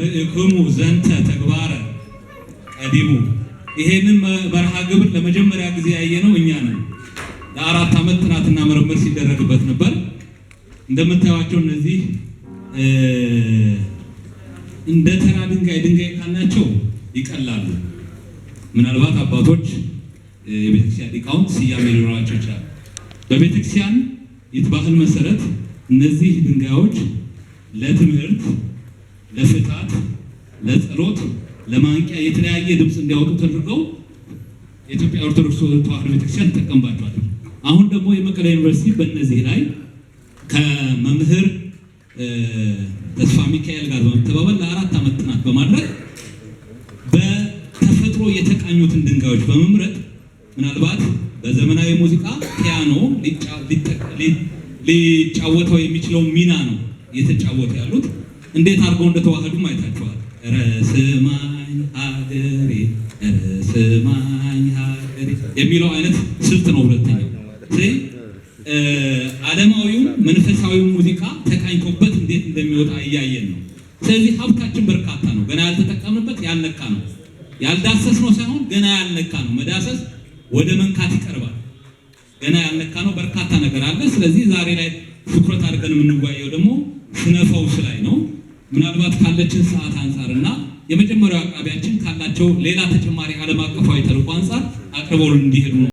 ርእክሙ ዘንተ ተግባረ ቀዲሙ። ይሄንን መርሃ ግብር ለመጀመሪያ ጊዜ ያየነው እኛ ነን። ለ4 ዓመት ጥናትና ምርምር ሲደረግበት ነበር። እንደምታዩቸው እነዚህ እንደ ተራ ድንጋይ ድንጋይ ካልናቸው ይቀላሉ። ምናልባት አባቶች የቤተክርስቲያን ሊቃውንት ስያሜ ሊኖራቸው ይችላል። በቤተክርስቲያን ባህል መሰረት እነዚህ ድንጋዮች ለትምህርት፣ ለፍታት፣ ለጸሎት፣ ለማንቂያ የተለያየ ድምፅ እንዲያወጡ ተደርገው የኢትዮጵያ ኦርቶዶክስ ተዋሕዶ ቤተክርስቲያን ትጠቀምባቸዋለች። አሁን ደግሞ የመቀሌ ዩኒቨርሲቲ በእነዚህ ላይ ከመምህር ተስፋ ሚካኤል ጋር በመተባበር ለ4 ዓመት ጥናት በማድረግ በተፈጥሮ የተቃኙትን ድንጋዮች በመምረጥ ምናልባት በዘመናዊ ሙዚቃ ፒያኖ ሊጫወተው የሚችለው ሚና ነው እየተጫወቱ ያሉት። እንዴት አድርገው እንደተዋህዱም አይታችኋል። ኧረ ስማኝ ሀገሬ፣ ኧረ ስማኝ ሀገሬ የሚለው አይነት ስልት ነው። ሁለተኛው ስለዚህ ዓለማዊውም መንፈሳዊው ሙዚቃ ተቃኝቶበት እንዴት እንደሚወጣ እያየን ነው። ስለዚህ ሀብታችን በርካታ ነው። ገና ያልተጠቀምንበት ያልነካ ነው። ያልዳሰስነው ሳይሆን ገና ያልነካ ነው። መዳሰስ ወደ መንካት ይቀርባል። ገና ያልነካ ነው በርካታ ነገር አለ። ስለዚህ ዛሬ ላይ ትኩረት አድርገን የምንወያየው ደግሞ ስነ ፈውስ ላይ ነው። ምናልባት ካለችን ሰዓት አንጻር እና የመጀመሪያው አቅራቢያችን ካላቸው ሌላ ተጨማሪ ዓለም አቀፋዊ ተልዕኮ አንጻር አቅርበው እንዲሄዱ ነው።